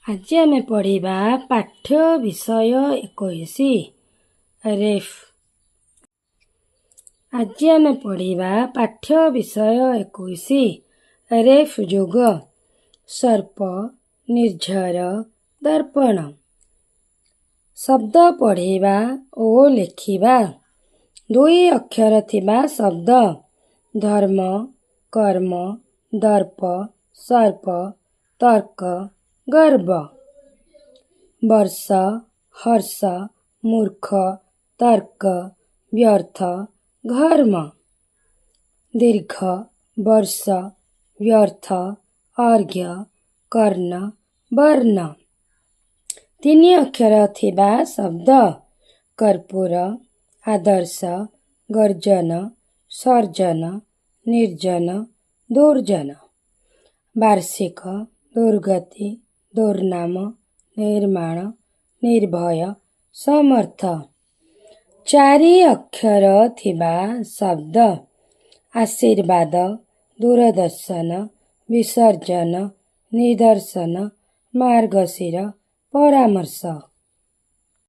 ଆଜି ଆମେ ପଢ଼ିବା ପାଠ୍ୟ ବିଷୟ 21, ରେଫ୍। ଆଜି ଆମେ ପଢ଼ିବା ପାଠ୍ୟ ବିଷୟ 21, ରେଫ୍ ଯୋଗ, ସର୍ପ, ନିର୍ଝର, ଦର୍ପଣ। ଶବ୍ଦ ପଢ଼ିବା ଓ ଲେଖିବା। ଦୁଇ ଅକ୍ଷର ଥିବା ଶବ୍ଦ: ଧର୍ମ, କର୍ମ, ଦର୍ପ, ସର୍ପ, ତର୍କ, ଗର୍ବ। ବର୍ଷ, ହର୍ଷ, ମୂର୍ଖ, ତର୍କ, ବ୍ୟର୍ଥ, ଘର୍ମ। ଦୀର୍ଘ, ବର୍ଷ, ବ୍ୟର୍ଥ, ଅର୍ଘ୍ୟ, କର୍ଣ୍ଣ, ବର୍ଣ୍ଣ। ତିନି ଅକ୍ଷର ଥିବା ଶବ୍ଦ: କର୍ପୂର, ଆଦର୍ଶ, ଗର୍ଜନ, ସର୍ଜନ, ନିର୍ଜନ, ଦୁର୍ଜନ। ବାର୍ଷିକ, ଦୁର୍ଗତି, ଦୁର୍ନାମ, ନିର୍ମାଣ, ନିର୍ଭୟ, ସମର୍ଥ। ଚାରି ଅକ୍ଷର ଥିବା ଶବ୍ଦ: ଆଶୀର୍ବାଦ, ଦୂରଦର୍ଶନ, ବିସର୍ଜନ, ନିଦର୍ଶନ, ମାର୍ଗଶିର, ପରାମର୍ଶ।